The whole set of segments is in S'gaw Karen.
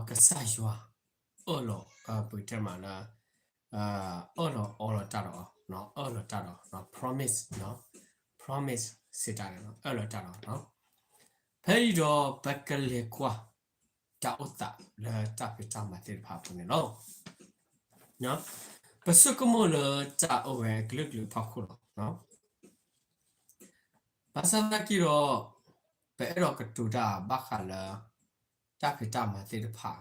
ကစၢ်ယွၤ အၢၣ်လီၤ ပကတဲမးလၢ အၢၣ်လီၤအီလီၤတၢ်ဒီး အၢၣ်လီၤတၢ်ဒီး promise, promise စံးတၢ်န့ၣ် အၢၣ်လီၤတၢ်ဒီး ဖဲအံၤဒီးပကလဲၤကွၢ် တၢ်အိၣ်သးလၢတၢ်ဖံးတၢ်မၤသ့ၣ်တဖၣ်အပူၤန့ၣ်လီၤ. ပဆိကမိၣ်လၢတၢ်အိၣ်ဝဲအကလုာ်ကလုာ်အဖီခိၣ်လီၤ. ဘၣ်ဆၣ်သနာ်က့ဒီး ပအဲၣ်ဒိးကတိၤတၢ်ဘၣ်ဃးလၢ တၢ်ဖံးတၢ်မၤသ့ၣ်တဖၣ်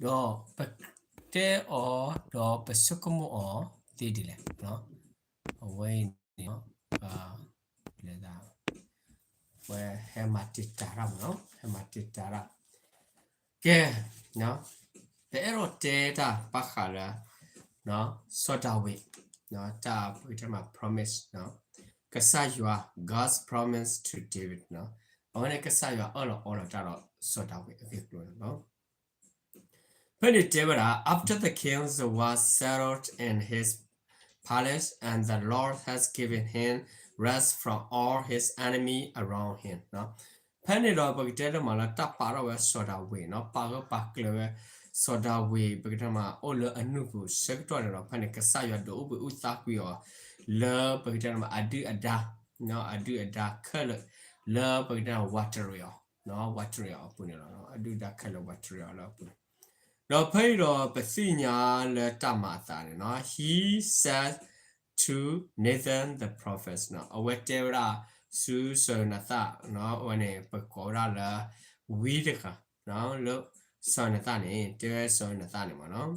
ဒီးပတဲအီၤ ဒီးပဆိကမိၣ်အီၤသ့ဒ်လဲၣ်. အဝဲအံၤန့ၣ် ဝဲဟဲမၤတံာ်တာ်တၢ်မးနီၤ, ဟဲမၤတံာ်တာ်တၢ်. ကဲ, ပအဲၣ်ဒိးတဲတၢ်ဘၣ်ဃးလၢ စီၤဒၤဝံး တၢ်ပကတဲမး promise ကစၢ်ယွၤ God's promise to David အဝဲန့ၣ်ကစၢ်ယွၤအၢၣ်လီၤအီလီၤတၢ်ဒီးစီၤဒၤဝံးအဂ့ၢ်အကျိၤန့ၣ်လီၤ. ဖဲန့ၣ်တဲဝဲဒၣ် after the king was settled in his palace and the Lord has given him rest from all his enemy around him ဖဲန့ၣ်ဒီးပကတဲတမးလၢတၢ်ပာ်ထီၣ်ဝဲစီၤဒၤဝံးနီၤ, ပာ်ဂၢၢ်ပာ်ကျၢၤဝဲစီၤဒၤဝံး ပကတဲတမးအိၣ်လၢအနုၢ်ပူၤဆၢကတီၢ်န့ၣ်ဒီး ဖဲန့ၣ်ကစၢ်ယွၤဒုးအိၣ်ဘှံးအိၣ်သါကွံာ်အီၤ လၢပကတဲတမးအဒုၣ်အဒါ, အဒုၣ်အဒါခဲလၢာ် လၢပကတဲတမးဝးတရံးအီၤ, ဝးတရံးအီၤအပူၤန့ၣ်လီၤ. အဒုၣ်အဒါခဲလၢာ်ဝးတရံးအီၤလၢအပူၤန့ၣ် ဒီးဖဲအံၤဒီးပသ့ၣ်ညါလၢတၢ်မၤအသးန့ၣ်နီၤ, he said to Nathan the prophet နီၤ, အဝဲတဲဝဲဒၣ်ဆူစီၤယိၤနၤသၣ်နီၤ, အဝဲန့ၣ်ပကိးဝဲဒၣ်လၢ ဝံတဂၤ လၢစီၤယိၤနၤသၣ်န့ၣ် တဲဝဲစီၤယိၤနၤသၣ်န့ၣ်မးနီၤ,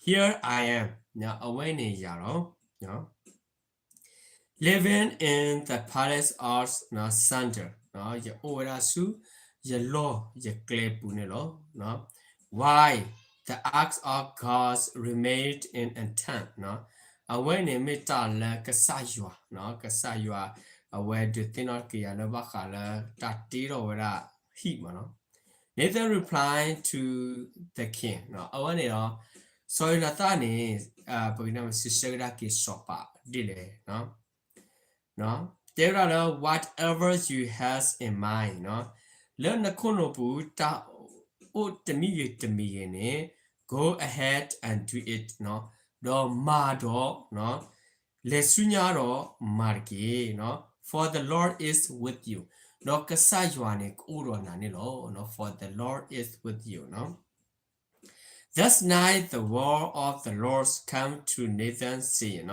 here I am အဝဲန့ၣ်ယၤလီၤ living in the palace of sandal ယအိၣ်ဝဲဒၣ်ဆူ ယလီၢ်ယကျဲပူၤန့ၣ်လီၤ. Why the ark of God remained in a tent အဝဲန့ၣ်မ့ၢ်တၢ်လၢကစၢ်ယွၤ, ကစၢ်ယွၤ အဝဲဒုးသ့ၣ်နီၣ်က့ၤယၤလၢဘၣ်ဃးလၢတၢ်တ့ထီၣ်ဝဲဒၣ်ဟံၣ်မးနီၤ. Nathan replied to the king အဝဲန့ၣ်ဒီး စီၤယိၤနၤသၣ်န့ၣ် ပကတဲမးစံးဆၢကဒါက့ၤစီၤပၤဒ်လဲၣ် တဲဝဲဒၣ်လၢ whatever you have in mind လၢနခိၣ်နူာ်ပူၤ တၢ်အိၣ်တမံၤဂ့ၤတမံၤဂ့ၤန့ၣ် go ahead and do it ဒီးမၤဒီး လဲၤဆူညါဒီးမၤတက့ၢ် for the Lord is with you ဒီးကစၢ်ယွၤန့ၣ်ကအိၣ်ဒီးနၤန့ၣ်လီၤ. for the Lord is with you That night the word of the Lord came to Nathan saying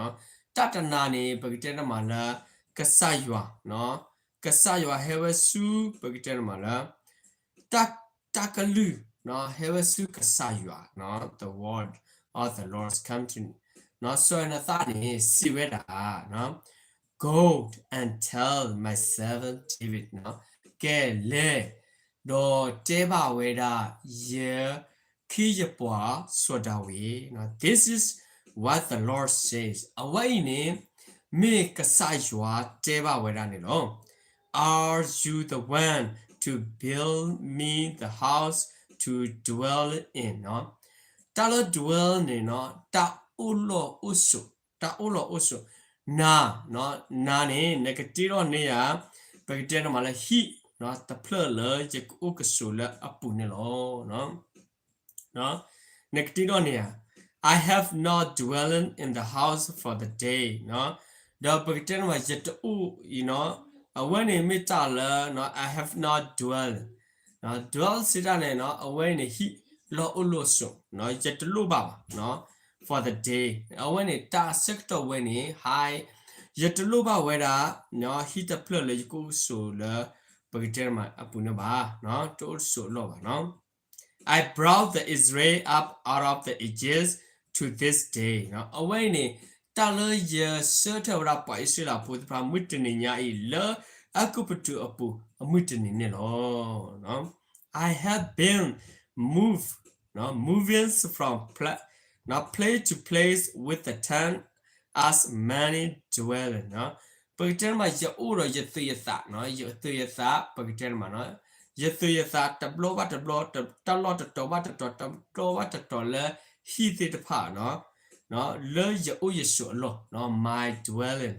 တၢ်တနၤန့ၣ် ပကတဲတမးလၢ ကစၢ်ယွၤ ကစၢ်ယွၤဟဲဝဲဆူ ပကတဲတမးလၢ တၢ်ကလုၢ် ဟဲဝဲဆူကစၢ်ယွၤ the word of the Lord came to စီၤယိၤနၤသၣ်န့ၣ် စံးဝဲဒၣ် Go and tell my servant David ကဲလဲၤ ဒီးတဲဘၣ်ဝဲဒၣ် ယခ့ယပှၤစီၤဒၤဝံး This is what the Lord says အဝဲအံၤန့ၣ် မ့ၢ်ကစၢ်ယွၤတဲဘၣ်ဝဲဒၣ်န့ၣ်လီၤ. Are you the one to build me the house to dwell in တၢ်လၢ dwell န့ၣ်နီၤ တၢ်အိၣ်လီၢ်အိၣ်ဆိး တၢ်အိၣ်လီၢ်အိၣ်ဆိး နၤ နၤန့ၣ် နကတ့ထီၣ်န့ၢ်ယၤ ပကတဲတမးလၢဟံၣ် တဖျၢၣ်လၢယကအိၣ်ကဆိးလၢအပူၤန့ၣ်လီၤ. နကတ့ထီၣ်န့ၢ်ယၤ I have not dwelling in the house for the day ဒီးပကတဲတမး ယတအိၣ်အံၤနီၤ အဝဲန့ၣ်မ့ၢ်တၢ်လၢ I have not dwelling dwell စံးတၢ်န့ၣ်နီၤ အဝဲန့ၣ်ဟံၣ်လီၢ်အိၣ်လီၢ်ဆိး ယတလိၣ်ဘၣ်ဘၣ် for the day အဝဲန့ၣ်တၢ်ဆၢကတီၢ်ဝဲန့ၣ် ဟါ ယတလိၣ်ဘၣ်ဝဲဒၣ် ဟံၣ်တဖျၢၣ်လၢယကအိၣ်ကဆိးလၢ ပကတဲတမးအပူၤန့ၣ်ဘၣ် တအိၣ်တဆိးအလီၢ်ဘၣ်နီၤ I brought the Israel up out of the Egypt to this day အဝဲအံၤန့ၣ် တၢ်လၢယဆှၢထၢၣ်ဝဲဒၣ်ပှၤအံၣ်စရ့လးဖိသ့ၣ်တဖၣ် မုၢ်တနံၤညါအံၤ လၢအဲၤကူပတူးအပူၤ အမုၢ်တနံၤန့ၣ်လီၤ. I have been moved, moving from pla, place to place with the tent as many dwellers ပကတဲတမး ယအိၣ်ဒီးယသုးယသး ယသုးယသး ပကတဲတမး ယသုးယသးတဘျီဘၣ်တဘျီ တၢ်လီၢ်တတီၤဘၣ်တတီၤ တဘျီဘၣ်တတီၤလၢဟံၣ်သ့ၣ်တဖၣ် လၢယအိၣ်ယဆိးအလီၢ် my dwelling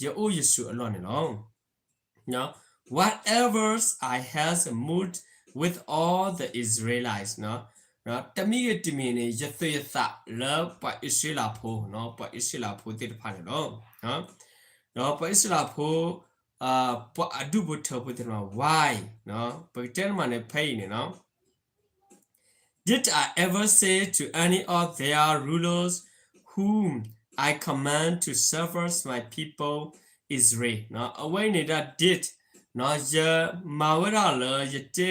ယအိၣ်ယဆိးအလီၢ်န့ၣ်လီၤ. whatever I has moved with all the Israelites တမံၤဂ့ၤတမံၤန့ၣ် ယသူၣ်ယသးလၢပှၤအံၣ်စရ့လးဖိ, ပှၤအံၣ်စရ့လးဖိသ့ၣ်တဖၣ်န့ၣ်လီၤ. ဒီးပှၤအံၣ်စရ့လးဖိ ပှၤအဒူၣ်ဖိထၢဖိသ့ၣ်တဖၣ် why ပကတဲတမးန့ၣ် ဖဲအံၤန့ၣ် Did I ever say to any of their rulers whom I command to serve my people Israel အဝဲအံၤန့ၣ်ဒၣ် did ယမၤဝဲဒၣ်လၢ ယတတဲ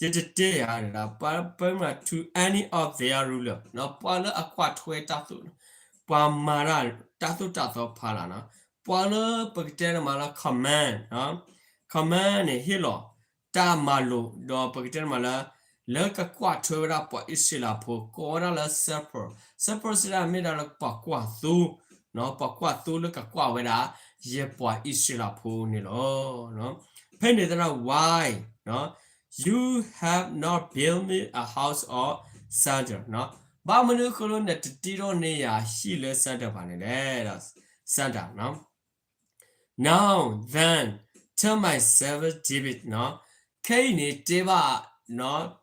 ယၤဒၣ် ပမၤ to any of their ruler ပှၤလၢအကွၢ်ထွဲတၢ်သိၣ်, ပှၤမၤတၢ်တၢ်သိၣ်တၢ်သီဖးလၢ်န့ၣ်, ပှၤလၢပကတဲတမးလၢ command, command န့ၣ် ဟ့ၣ်လီၤတၢ်မၤလိာ် ဒီးပကတဲတမးလၢ လၢကကွၢ်ထွဲဝဲဒၣ်ပှၤအံၣ်စရ့လးဖိ ကိးဝဲဒၣ်လၢ shepherd, shepherd စံးဒၣ်မ့ၢ်ဒၣ်လၢပှၤကွၢ်သိ, ပှၤကွၢ်သိလၢကကွၢ်ဝဲဒၣ် ယပှၤအံၣ်စရ့လးဖိန့ၣ်လီၤ. ဖဲန့ၣ်သရၣ် why you have not built me a house of cedar ဘၣ်မနုၤအဃိလၢနတတ့ထီၣ်န့ၢ်ယၤဟံၣ်လၢ cedar ဘၣ်န့ၣ်လဲၣ်, cedar Now then, tell my servant David ခဲအံၤန့ၣ်တဲဘၣ်,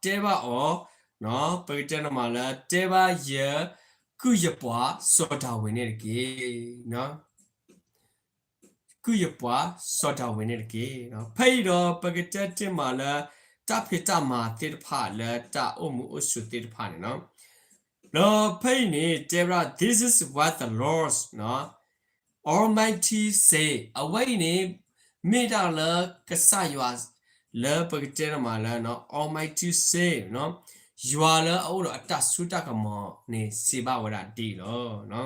တဲဘၣ်အီၤ, ပကတဲနမးလၢ တဲဘၣ်ယကုၢ်ယပှၤစီၤဒၤဝံးန့ၣ်တက့ၢ်. ကုၢ်ယပှၤစီၤဒၤဝံးန့ၣ်တက့ၢ်. ဖဲအံၤဒီးပကတဲတ့ၢ်မးလၢ တၢ်ဖံးတၢ်မၤသ့ၣ်တဖၣ်လၢတၢ်အိၣ်မူအိၣ်ဆိးသ့ၣ်တဖၣ်န့ၣ်လီၤ. ဒီးဖဲအံၤန့ၣ်တဲဘၣ် This is what the Lord Almighty say အဝဲအံၤန့ၣ် မ့ၢ်ဒၣ်လၢကစၢ်ယွၤ လၢပကတဲနမးလၢ Almighty say ယွၤလၢအအိၣ်ဒီးအတၢ်စိတၢ်ကမီၤန့ၣ် စံးဘၣ်ဝဲဒၣ်ဒ်အံၤလီၤ.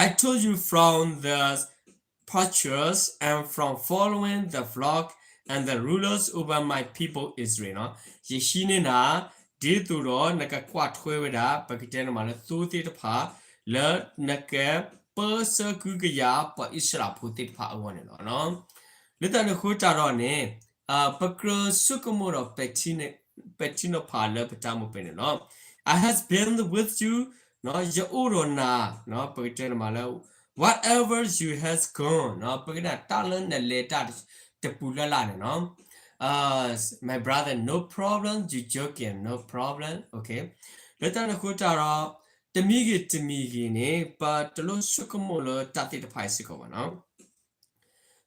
I told you from the pastures and from following the flock and the rulers over my people Israel ယဟံးန့ၢ်နၤ ဒ်သိးဒီးနကကွၢ်ထွဲဝဲဒၣ် ပကတဲနမးလၢသိသ့ၣ်တဖၣ် လၢနကပၢဆှၢကဟုကယာ်ပှၤအံၣ်စရ့လးဖိသ့ၣ်တဖၣ်အဂီၢ်န့ၣ်လီၤ. လၢတၢ်န့ၣ်အဃိတၢ်ဒီးန့ၣ် ပကြၢးဆိကမိၣ်ဒီး ပဲာ်ထံနီၤဖးလၢပတၢ်အိၣ်မူပူၤန့ၣ်လီၤ. I has been with you ယအိၣ်ဒီးနၤ ပကတဲနမးလၢ wherever you has gone ပကတဲတၢ်လၢနလဲၤတၢ်တပူၤလၢ်လၢ်န့ၣ်လီၤ. My brother, no problem, you joking, no problem, okay. လၢတၢ်န့ၣ်အဃိတၢ်ဒီး တမံၤဂ့ၤတမံၤဂ့ၤန့ၣ် ပတလိၣ်ဆိကမိၣ်လၢတၢ်သ့ၣ်တဖၣ်အံၤစ့ၢ်ကီးဘၣ်န့ၣ်လီၤ.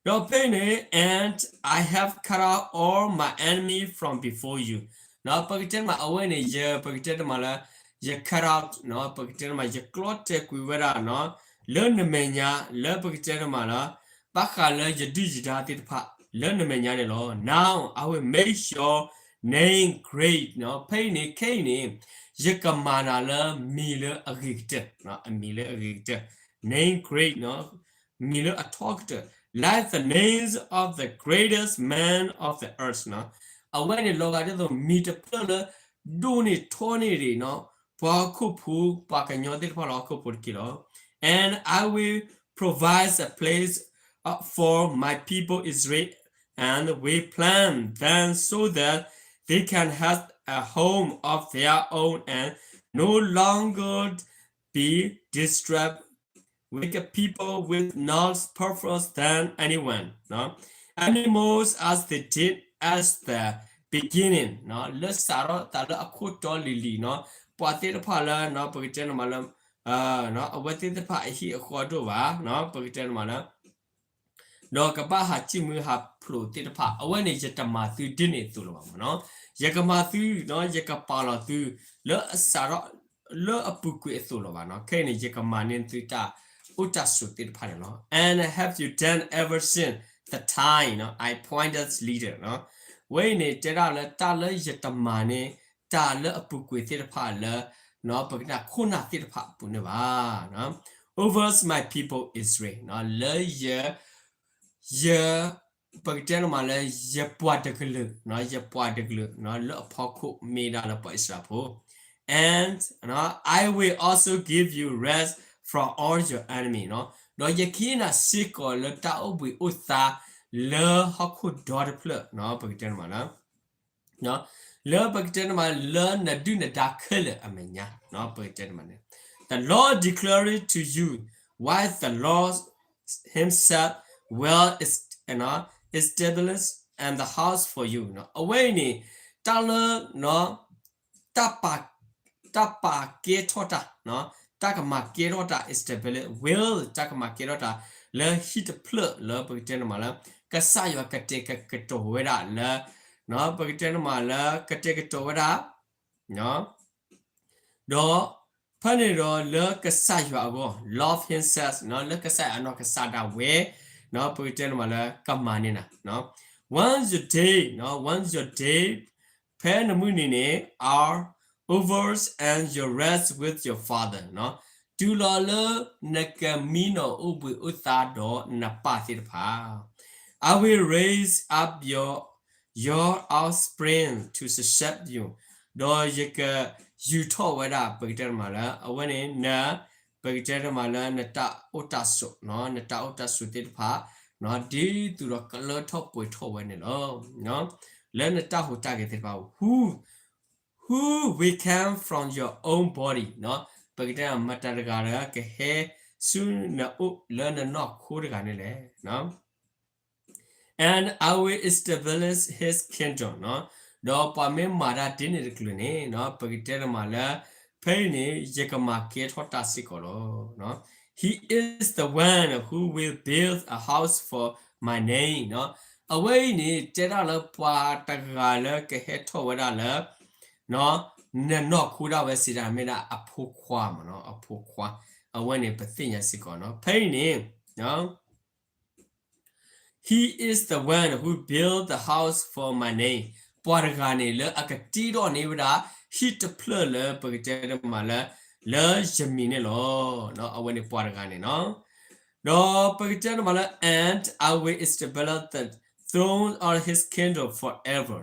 ဒီးဖဲအံၤန့ၣ် and I have cut out all my enemy from before you ပကတဲတမးအဝဲန့ၣ် ယပကတဲတမးလၢ ယ cut out ပကတဲတမး ယကျီတဲာ်ကွံာ်ဝဲဒၣ် လၢနမဲာ်ညါ လၢပကတဲတမးလၢ ဘၣ်ဃးလၢယဒုၣ်ယဒါသ့ၣ်တဖၣ် လၢနမဲာ်ညါန့ၣ်လီၤ. Now I will make your name great ဖဲအံၤန့ၣ် ခဲအံၤန့ၣ် ယကမၤနၤလၢမံၤလၢအဂ့ၤကတၢၢ်, အမံၤလၢအဂ့ၤကတၢၢ် name great မံၤလၢအထီကတၢၢ် like the names of the greatest men of the earth အဝဲန့ၣ်လီၤဂာ်ဒ်သိးမံၤတဖျၢၣ်လၢ ဒိၣ်န့ၢ်ထီန့ၢ်ဒံး ပှၤဟီၣ်ခိၣ်ဖိ ပှၤကညီသ့ၣ်တဖၣ်လၢဟီၣ်ခိၣ်ဖိတက့ၢ်လီၤ. And I will provide a place uh, for my people Israel and will plant them so that they can have a home of their own and no longer be disturbed with the people with no purpose than anyone, no animals as they did at the beginning, လၢစးထီၣ်သးလၢအခိၣ်တီလံၤလံၤနီၤ ပှၤသ့ၣ်တဖၣ်လၢ ပကတဲနမးလၢ အဝဲသ့ၣ်တဖၣ်အဟံၣ်အဃီဒိၣ်ဘၣ် ပကတဲနမးလၢ ဒီးကဘၣ်ဟးဃ့ၢ်မှံဟးဖျိးသ့ၣ်တဖၣ် အဝဲန့ၣ် ယတမၤသုဒ်န့ၣ်အသိးလၢၤဘၣ်မးနီၤ ယကမၤသုနီၤ ယကပာ်လီၤသု လၢအစးထီၣ် လၢအပူၤကွံာ်အသိးလၢၤဘၣ်နီၤ ခဲအံၤန့ၣ် ယကမၤန့ၢ်သုတၢ်အိၣ်တၢ်ဆိးသ့ၣ်တဖၣ်န့ၣ်လီၤ and have you done ever since the time I appointed leader ဝဲအံၤန့ၣ် တဲဒၣ်လၢတၢ်လၢယတမၤန့ၢ် တၢ်လၢအပူၤကွံာ်သ့ၣ်တဖၣ်လၢ ပကတဲခိၣ်နၢ်သ့ၣ်တဖၣ်အပူၤန့ၣ်ဘၣ် over my people Israel လၢယ ယ ပကတဲနမးလၢ ယပှၤတကလုာ် ယပှၤတကလုာ် လၢအဖီခိၣ်မ့ၢ်ဒၣ်လၢပှၤအံၣ်စရ့လးဖိ and I will also give you rest from all your enemy ဒီးယကဟ့ၣ်နၤစ့ၢ်ကီးလၢတၢ်အိၣ်ဘှံးအိၣ်သါ လၢဟီၣ်ခိၣ်ဒီတဖျၢၣ် ပကတဲနမးလၢ လၢပကတဲနမးလၢနဒုၣ်နဒါခဲလၢာ်အမဲာ်ညါ ပကတဲနမးန့ၣ် The Lord declare it to you, why the Lord himself will is, you know, establish and the house for you အဝဲအံၤန့ၣ် တၢ်လၢ တၢ်ပာ်ကဲထီၣ်တၢ်, တၢ်ကမၤကဲထီၣ်တၢ် establish will တၢ်ကမၤကဲထီၣ်တၢ် လၢဟံၣ်တဖျၢၣ်လၢပကတဲန့ၣ်မးလၢ ကစၢ်ယွၤကတဲာ်ကတီၤဝဲဒၣ်လၢ ပကတဲန့ၣ်မးလၢကတဲာ်ကတီၤဝဲဒၣ် ဒီးဖဲန့ၣ်ဒီးလၢကစၢ်ယွၤအဂီၢ် love himself လၢကစၢ်ယွၤအနီၢ်ကစၢ်ဒၣ်ဝဲ ပကတဲန့ၣ်မးလၢကမၤန့ၢ်နၤ Once your day, once your day ဖဲနမုၢ်နံၤန့ၣ် are over and you rest with your father တုၤလီၤလၢနကမံနီၤအိၣ်ဘှံးအိၣ်သါဒီးနပၢ်သ့ၣ်တဖၣ် I will raise up your, your offspring to succeed you ဒီးယကယူာ်ထီၣ်ဝဲဒၣ် ပကတဲတမးလၢ အဝဲန့ၣ်န ပကတဲတမးလၢနတၢ်အိၣ်တၢ်ဆိး, နတၢ်အိၣ်တၢ်ဆိးသ့ၣ်တဖၣ် ဒ်သိးဒီးကလၢထီၣ်ပှဲၤထီၣ်ဝဲန့ၣ်လီၤ. လၢနတၢ်ဟူးတၢ်ဂဲၤသ့ၣ်တဖၣ် who, who will come from your own body ပကတဲမတၤတဂၤဒီး ကဟဲဆူနအိၣ်လၢနနီၢ်ခိတဂၤန့ၣ်လဲၣ် And I will establish his kingdom ဒီးပှၤမ့ၢ်မၤတၢ်ဒ်န့ၣ်တကလုာ်န့ၣ် ပကတဲတမးလၢ ဖဲအံၤန့ၣ် ယကမၤကဲထီၣ်တၢ်စ့ၢ်ကီးလီၤ. He is the one who will build a house for my name အဝဲအံၤန့ၣ် တဲဒၣ်လၢပှၤတဂၤလၢကဟဲထီၣ်ဝဲဒၣ်လၢ နနီၢ်ခိဒၣ်ဝဲစံးတၢ်မ့ၢ်ဒၣ်အဖိခွါမး အဖိခွါ အဝဲန့ၣ်ပသ့ၣ်ညါစ့ၢ်ကီး ဖဲအံၤန့ၣ် He is the one who built the house for my name ပှၤတဂၤန့ၣ် လၢအကတ့ထီၣ်န့ၢ်ဝဲဒၣ် ဟံၣ်တဖျၢၣ်လၢပကတဲတမးလၢ လၢယမံၤန့ၣ်လီၤ. အဝဲန့ၣ်ပှၤတဂၤန့ၣ်လီၤ. ဒီးပကတဲတမးလၢ and I will establish the throne of his kingdom forever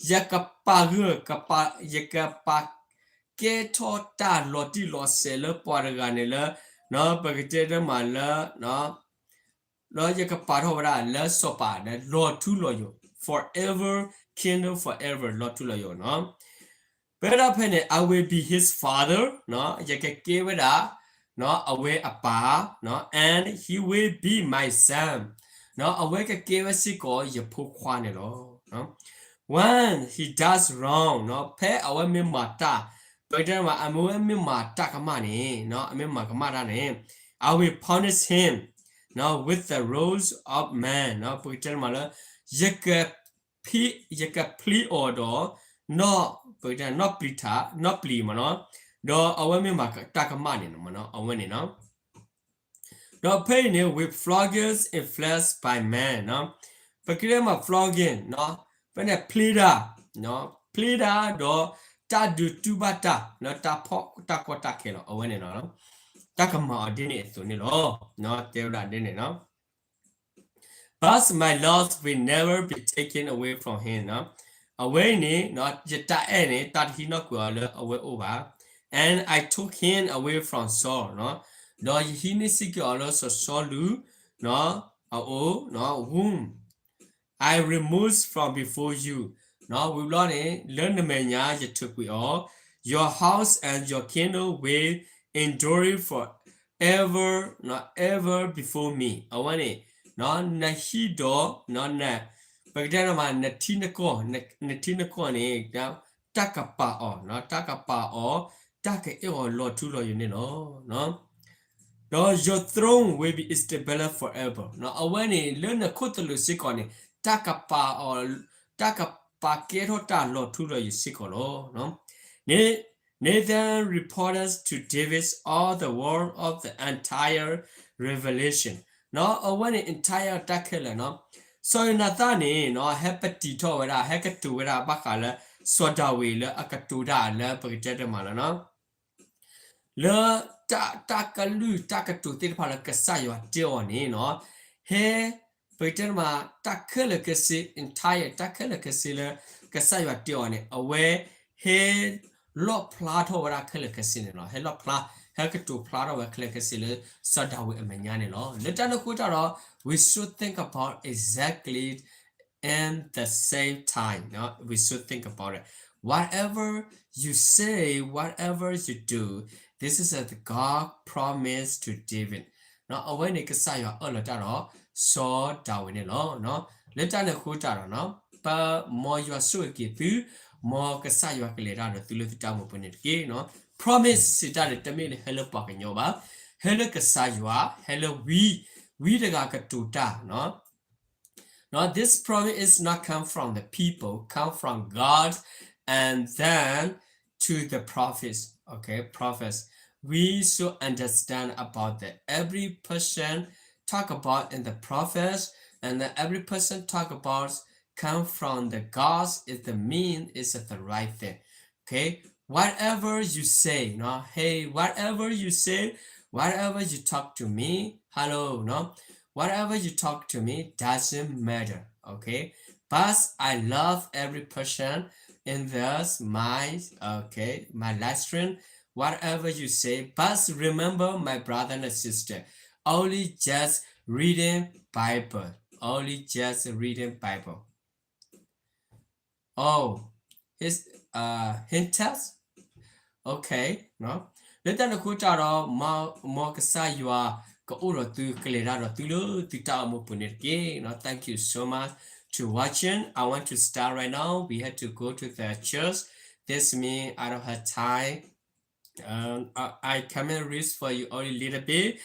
ယကပာ်ဂၢၢ် ယကပာ်ကဲထီၣ်တၢ်လီၤတံၢ်လီၤဆဲးလၢပှၤတဂၤန့ၣ်လၢ ပကတဲတမးလၢ ဒီးယကပာ်ထီၣ်ဝဲဒၣ်လၢစီၤပၤလၢလီၤထူလီၤယိာ် forever, kingdom forever လီၤထူလီၤယိာ်နီၤ. ပဝဲဒၣ်ဖဲန့ၣ် I will be his father ယကကဲဝဲဒၣ် အဝဲအပၢ် and he will be my son အဝဲကကဲဝဲစ့ၢ်ကီးယဖိခွါန့ၣ်လီၤ. When he does wrong ဖဲအဝဲမ့ၢ်မၤတၢ် ပကတဲမး အဝဲမ့ၢ်မၤတၢ်ကမၣ်န့ၣ် အမ့ၢ်မၤကမၣ်တၢ်န့ၣ် I will punish him with the rod of man ပကတဲမးလၢ ယက ယကဖျံးအီၤဒီး နီၣ် ပကတဲနီၣ်ပျံၤထး နီၣ်ပျံၤမးနီၤ, ဒီးအဝဲမ့ၢ်မၤတၢ်ကမၣ်န့ၣ်မးနီၤ အဝဲန့ၣ်နီၤ. ဒီးဖဲအံၤန့ၣ် with floggings inflicted by man ပကတဲမး flogging ဖဲန့ၣ်ဖျ့တၢ် ဖျ့တၢ်ဒီးတၢ်ဒုးတူၢ်ဘၣ်တၢ် တၢ်ဖီၣ်တၢ်ကီတၢ်ခဲလီၤ အဝဲန့ၣ်နီၤ. တၢ်ကမၤအီၤဒ်န့ၣ်အသိးန့ၣ်လီၤ. တဲဝဲဒၣ်ဒ်န့ၣ်နီၤ. But my love will never be taken away from him အဝဲအံၤန့ၣ် ယတၢ်အဲၣ်န့ၣ် တၢ်တဟံးနီၣ်ကွံာ်အီၤလၢအဝဲအိၣ်ဘၣ်. And I took him away from Saul ဒီးယဟံးန့ၢ်စ့ၢ်ကီးအီၤလၢစီၤၡီလူး အအိၣ် whom I removed from before you ဝံၤဘျီန့ၣ် လၢနမဲာ်ညါယထုးကွံာ်အီၤ Your house and your kingdom will endure forever, ever before me အဝဲန့ၣ် နဟံၣ်ဒီး ပကတဲမး နထံနကီၢ် နထံနကီၢ်န့ၣ် တၢ်ကပာ်အီၤ တၢ်ကပာ်အီၤ တၢ်ကအဲၣ်အီၤလီၤထူလီၤယိာ်န့ၣ်လီၤ. ဒီး your throne will be established forever အဝဲန့ၣ် လၢနခိၣ်သလုးစ့ၢ်ကီးန့ၣ် တၢ်ကပာ်အီၤ တၢ်ကပာ်ကဲထီၣ်တၢ်လီၤထူလီၤယိာ်စ့ၢ်ကီးလီၤ. Nathan reported to David all the word of the entire revelation အဝဲန့ၣ် entire တၢ်ခဲလၢာ်နီၤ. စီၤယိၤနၤသၣ်န့ၣ် ဟဲပတံာ်ထီၣ်ဝဲဒၣ် ဟဲကတိၤဝဲဒၣ်ဘၣ်ဃးလၢ စီၤဒၤဝံးလၢအကတိၤတၢ်လၢပကတဲတမးလၢ လၢတၢ်ကလုၢ်တၢ်ကတိၤသ့ၣ်တဖၣ်လၢကစၢ်ယွၤတဲအီၤန့ၣ်နီၤ, ဟဲ ပကတဲတမး တၢ်ခဲလၢာ်ခဲဆ့ entire တၢ်ခဲလၢာ်ခဲဆ့လၢ ကစၢ်ယွၤတဲအီၤန့ၣ် အဝဲဟဲ လီၣ်ဖျါထီၣ်ဝဲဒၣ်ခဲလၢာ်ခဲဆ့န့ၣ်လီၤ. ဟဲလီၣ်ဖျါ ဟဲကတိၤဖျါထီၣ်ဝဲခဲလၢာ်ခဲဆ့လၢ စီၤဒၤဝံးအမဲာ်ညါန့ၣ်လီၤ. လၢတၢ်န့ၣ်အဃိတၢ်ဒီး we should think about exactly in the same time နီၤ, we should think about it. Whatever you say, whatever you do, this is a God promise to David. အဝဲန့ၣ်ကစၢ်ယွၤအၢၣ်လီၤတၢ်ဒီး စီၤဒၤဝံးန့ၣ်လီၤ. လၢတၢ်န့ၣ်အဃိတၢ်ဒီးနီၤ ပမ်ယွၤဆိၣ်ဂ့ၤက့ၤသု, မ်ကစၢ်ယွၤကလဲၤတၢ်ဒီးသုလၢသုတၢ်အိၣ်မူပူၤန့ၣ်တက့ၢ်နီၤ. Promise စံးတၢ်န့ၣ် တမ့ၢ်လၢဟဲလၢပှၤကညီဘၣ်, ဟဲလၢကစၢ်ယွၤ, ဟဲလၢဝံ, ဝံတဂၤကတိၤတၢ်နီၤ. Now, this promise is not come from the people, come from God, and then to the prophets. Okay, prophets. We should understand about that. Every person talk about in the prophets, and then every person talk about come from the gods is the mean is the right thing. Okay, whatever you say, no, hey, whatever you say, whatever you talk to me, hello, no, whatever you talk to me doesn't matter. Okay, but I love every person in this my, okay, my live stream. Whatever you say, but remember, my brother and sister, only just reading Bible, only just reading Bible. Oh, his, uh, hint test? Okay, no. လၢတၢ်န့ၣ်အဃိတၢ်ဒီး မ်ကစၢ်ယွၤကအိၣ်ဒီးသု ကလဲၤတၢ်ဒီးသုလၢသုတၢ်အိၣ်မူပူၤန့ၣ်တက့ၢ်နီၤ. Thank you so much to watching. I want to start right now. We have to go to the church. This means I don't have time. Um, I, I can read for you only a little bit.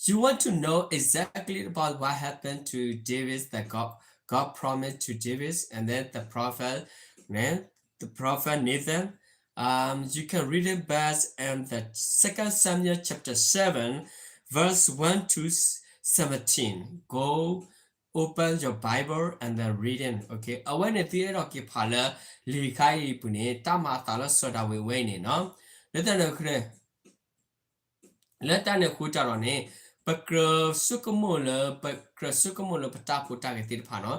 You want to know exactly about what happened to David, the God, God promised to David, and then the prophet, né, the prophet Nathan. Um, you can read it best in the Second Samuel chapter seven, verse one to seventeen. Go open your Bible and then reading. Okay, အဝဲန့ၣ်သုအဲၣ်ဒိးက့ၤဖးလၢ လံာ်ခါအံၤအပူၤန့ၣ် တၢ်မၤအသးလၢစီၤဒၤဝံးဝဲအံၤန့ၣ်နီၤ. လၢတၢ်န့ၣ် လၢတၢ်န့ၣ်အဃိတၢ်ဒီးန့ၣ် ပကြၢးဆိကမိၣ်လၢ ပကြၢးဆိကမိၣ်လၢပတၢ်ဖိတၢ်ဂ့ၤသ့ၣ်တဖၣ်နီ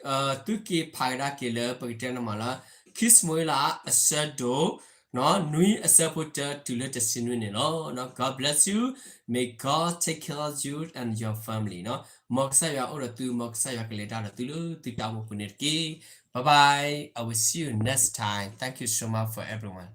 ၤ. သုက့ၤဖးကဒါက့ၤလၢပကတဲနမးလၢ ခံၡမူၤအ့လး အဆၢဒိၣ် နွံ အဆၢဖိတၢတုၤလၢတဆံနွံန့ၣ်လီၤ. God bless you. May God take care of you and your family. မ်ကစၢ်ယွၤအိၣ်ဒီးသု, မ်ကစၢ်ယွၤကလဲၤတၢ်ဒီးသုလၢသုတၢ်အိၣ်မူပူၤန့ၣ်တက့ၢ်. Bye bye. I will see you next time. Thank you so much for everyone.